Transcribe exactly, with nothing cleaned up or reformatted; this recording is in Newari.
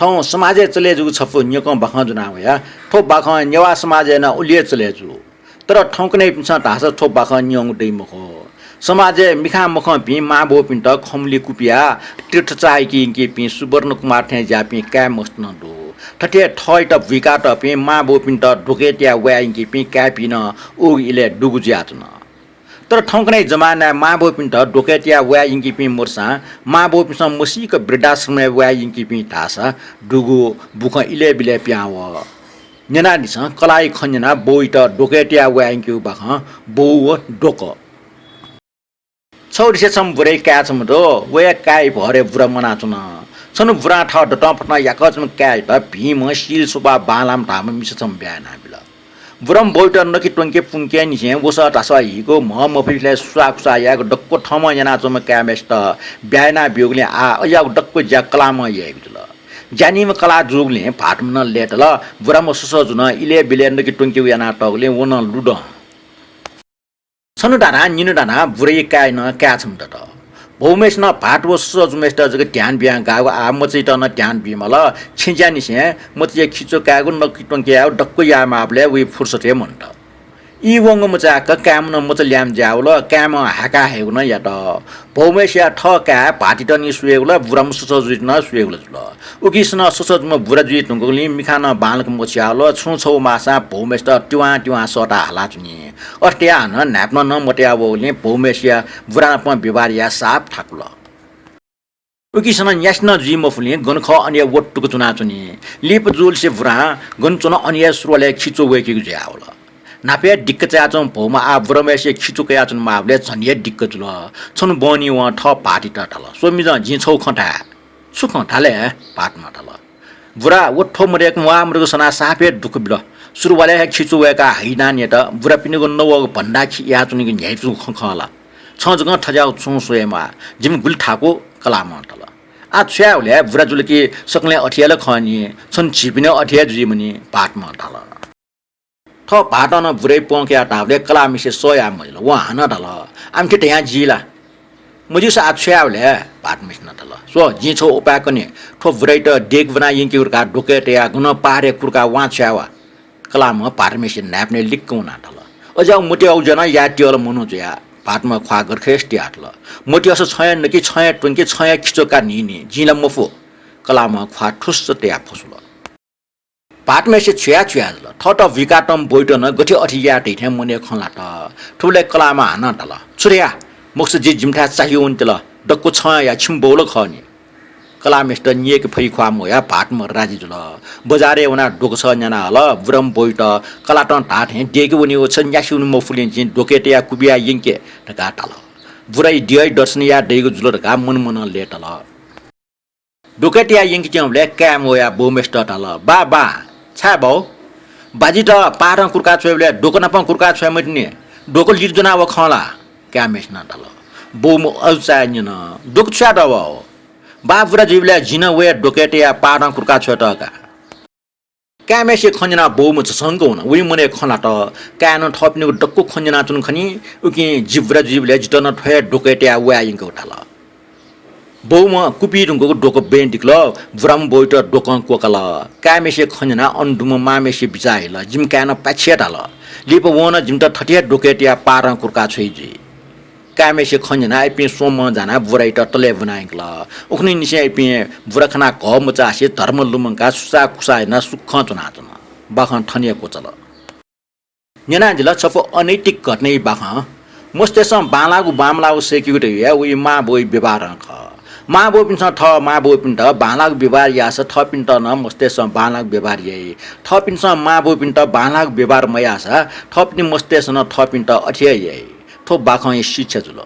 थौं समाजय् चले जूगु छपु न्यकं बाखं ज्वना वया। थ्व बाखं नेवाः समाजय् नं उलि हे चले जू। तर थौंकन्हय्‌पिन्सं धाःसा थ्व बाखं न्यंगु दइ मखु। समाजय् मिखां मखंपिं मांबौपिन्त खमुलिइ कुबिया तीर्थ चाःहिके यंकीपिं सुवर्ण कुमार थें ज्याःपिं काय् मस्त नं दु। थथे थःत बुइकातःपिं मांबौपिन्त द्वकय् तयाः वाये यंकीपिं काय्‌पिं नं उगु इलय् दुगु जुयाच्वन। तर थौंकन्हय् जमानाय् मांबौपिन्त द्वकय् तयाः वाये यंकीपिं मदुसां मांबौपिन्सं मसीक वृद्धाश्रमय् वाये यंकीपिं धाःसा दुगु बुखँ इलय् बिलय् पिहां वः। न्यनादिसँ, कलाःया खँ न्यनाः बौइत द्वकय् तयाः वाये यंकीगु बाखं बौ व द्वक। छगू देशय् छम्ह बुराया काय् छम्ह दु। वया काय्‌या भरय् बुरा म्वानाच्वन। छन्हु बुरां थः दतं फतं याकःचाम्ह काय्‌यात भिंम्ह, शील स्वभाव बांलाःम्ह धाःम्ह मिसा छम्ह ब्याहा यानाबिल। बुराम्ह बौइत नके त्वंके पुंकेनिसें वसः धासः हीगु, म्ह मफुलिइ सुसाःकुसाः यायेगु दक्व थःम्हं यानाच्वंम्ह काय्‌म्हेसित ब्याहा यानाब्यूगुलिं आः अज्याःगु दक्व ज्या कलाःम्हं याइगु जुल। ज्यानीम्ह कलाः जूगुलिं भाःतम्ह नं लय्‌तल। बुराम्ह ससःजु नं इलय् बिलय् नके त्वंकेगु यानातःगुलिं व नं लुधं। छन्हु धाधां निन्हु धाधां बुराया काय्‌या नं काय् छम्ह दत। बौम्हेसिनं भाःत व ससःजुम्हेसित जक ध्यान बियां गाःगु आः मचायात नं ध्यान बीमाल। छेँ ज्यानिसें मचाया खिचु कायेगु, नके त्वंके यायेगु दक्व यायेमाःबलय् वइ फुर्सत हे मन्त। ई वंगु मचाय्‌क काय्‌म्ह नं मचा ल्याय्म्ह जुयावल। काय्‌म्हं हाय्‌का हयेगु नं यात। बौम्हेसिया थः काय् भाःतित नं स्वयेगु ला, बुराम्ह ससःजुइत नं स्वयेगु ला जुल। उकिसनं ससःजुम्ह बुरा जुइ धुंकूगुलिं मिखां नं बांलाक मछियावल। छुं छगू माःसां बौम्हेसित तिवां तिवां सःताः हालाच्वनी। अथे तयाः हानं न्हाय्‌पनं नं मतया वःगुलिं बौम्हेसिया बुरा नाप व्यवहार याये साप थाकुल। उकिसनं न्यासि नं जुइ मफुलिं गन खः अन हे वत्तुक च्वनाच्वनी। लिपा जुलिसे बुरां गन च्वन अन हे सुरुवालय् खिचु वय्‌केगु जुयावल। न्हापा हे दिक्क चायाच्वंम्ह बौम्ह आः बुराम्हेसिया खिचु कयाच्वनेमाःबलय् झन हे दिक्क जुल। छन्हु बहनी वं थः भाःतित धाल, "स्व मिजं, जिं छगू खँ धाये।" "छु खँ? धा ले।" भाःतम्हं धाल। "बुरा, व थ्व मदय्‌क म्वाः मदय्‌क सनाः साप हे दुःख बिल। सुरुवालय् हे खिचु वय्‌काः हैदान यात। बुरापिनिगु नवःगु भन्दा खि याःच्वनीगु न्ह्याइपुगु खँ खः ला? छं जकं थज्याःगु छुं स्वये म्वाः। जिमि गुलि थाकु।" कलाःम्हं धाल। "आः छु याये ले, बुरा जुल कि सकलें अथे हे ला खः नि। छन्हु झीपिनि अथे हे जुइमानि," भाःतम्हं धाल। थः भाःतं नं बुराया प्वँ कयाः धाःबलय् कलाःम्हेसिया सः याये मजिल। वं हानं धाल, "आः थथे धयां जी ला?" "मज्यूसा आः छु याये ले?" भाःतम्हेसिनं धाल। "स्व, जिं छगू उपाय कने। थ्व बुरायात देगि ब्वना यंकेगु धकाः द्वकय् तयाः गनं पहाडय् कुर्काः वां छु याये वा?" कलाःम्हं भाःतम्हेसिया न्हाय्‌पनय् लिक्क वनाः धाल। अज्याःगु मतियागु ज्या नं याये त्यः ला मनू जुयाः। भाःतम्हं ख्वाः गथे खय्‌से तियाः धाल। "मतियाःसा छं हे नके, छं हे त्वंके, छं हे खिचु का न्हिं न्हिं, जिं ला मफु।" कलाःम्हं ख्वाः ठुस्स तयाः फसुल। भाःतम्हेसिया छु याये छु याये जुल। थःत बुइकातःम्ह बौइत नं गथे अथे याये धइथें मनय् खँ ल्हात। थुबलय् कलाःम्हं हानं धाल, "छु धया? मखुसा जि जिमिथाय् चाःहि वनेत्यल। दक्व छं या, छिमि बौ ला खः नि।" कलाःम्हेसित न्यय्‌के फइ ख्वाः मवयाः भाःतम्ह राजी जुल। बजारय् वनाः द्वक छगः न्याना हल। बुराम्ह बौइत कलातं धाःथें देगि वनीगु छ, न्यासि वने मफुलिं जिं द्वकय् तयाः कुबिया यंके धकाः धाल। बुराया द्यःया दर्शन याये दइगु जुल धकाः मनमनं लय्‌ताल। द्वकय् तयाः यंकेत्यंबलय् काय्‌म्ह वयाः बौम्हेसित धाल, "बा, बा, छाय् बौ? बाजित पाहातं कुर्का छ्वयेबलय् द्वक नापं कुर्का छ्वये मतिनि। द्वक लित ज्वनाः व खं ला?" काय्‌म्हेसिनं धाल। बौम्ह अजू चायाः न्यन, "द्वक छु याये दव?" "बा बुरा जुइबलय् जिं नं वयाः द्वकय् तयाः पाहातं कुर्का छ्वये तःका।" काय्‌म्हेसिया खँ न्यनाः बौम्ह झसंक वन। वइ मनय् खँ ल्हात, "काय्‌नं थःपिनिगु दक्व खँ न्यनाच्वन खनी, उकिं जि बुरा जुइबलय् जितः नं थ्व हे द्वकय् तयाः वये यंकेगु" धाल। बौम्ह कुपी धुंकूगु द्वक बँय् दिकल। बुराम्ह बौइत द्वकं क्वकाल। काय्‌म्हेसिया खँ न्यनाः अन दुम्ह मांम्हेसिया बिचाः हिल। जिमि काय्‌नं पाय्छि हे धाल। लिपा वं नं जिमित थथे हे द्वकय् तयाः पाहातं कुर्का छ्वइ जुइ। काय्‌म्हेसिया खँ न्यनाः इपिं स्वम्हं जानाः बुराइत तलय् ब्वना यंकल। उखुन्हुनिसें इपिं बुरा खनाः घः मचासे धर्म लुमंकाः सुसाः कुसाः यानाः सुखं च्वनाच्वन। बाखं थन हे क्वचाल। न्यनादिल छपु अनैतिक घटनाया बाखं। मस्तय्‌सं बांलाःगु बांमलाःगु सय्‌केगु धइगु हे वइ मांबौया व्यवहारं खः। मांबौपिन्सं थः मांबौपिन्त बांलाःगु व्यवहार याःसा थःपिन्त नं मस्तय्‌सं बांलाःगु व्यवहार याइ। थःपिन्सं मांबौपिन्त बांलाःगु व्यवहार मयाःसा थःपिनि मस्तय्‌सं नं थःपिन्त अथे हे याइ। थ्व बाखंया शिक्षा जुल।